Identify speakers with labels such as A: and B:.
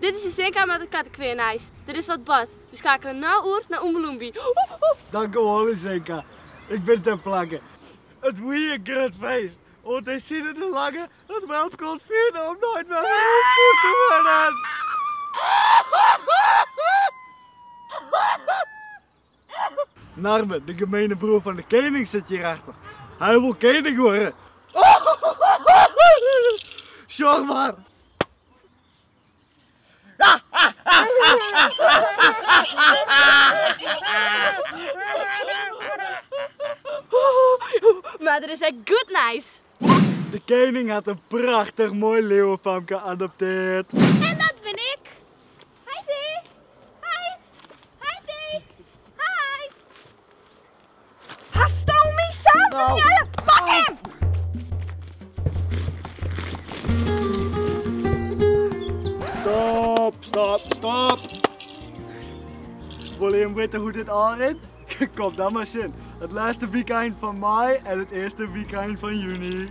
A: Dit is Jacinka met het kattekweernijs. Der is wat bard. We schakelen nou oer naar Oembeloembi.
B: Dankewol Lisenka. Ik bin ter plakke. It wie in grut feest. Oant Desine de Lange it welpke ûntfierde om nooit wer weromfûn te wurden. Narbe, de gemene broer fan de kening, sit hjirachter. Hy wol kening wurde. Sjoch mar!
A: Mar der is ek goed nijs.
B: De kening hat in prachtich moai liuwefamke adopteard.
A: En dat bin ik. Hi Dee. Hi. Hi Dee. Hi. Hasto myn saam fernield? Pak him!
B: Stop, stop, stop! Wolle jim witte hoe't dit ôfrint? Kom dan mar sjen. It lêste wykein fan maai en it earste wykein fan juny.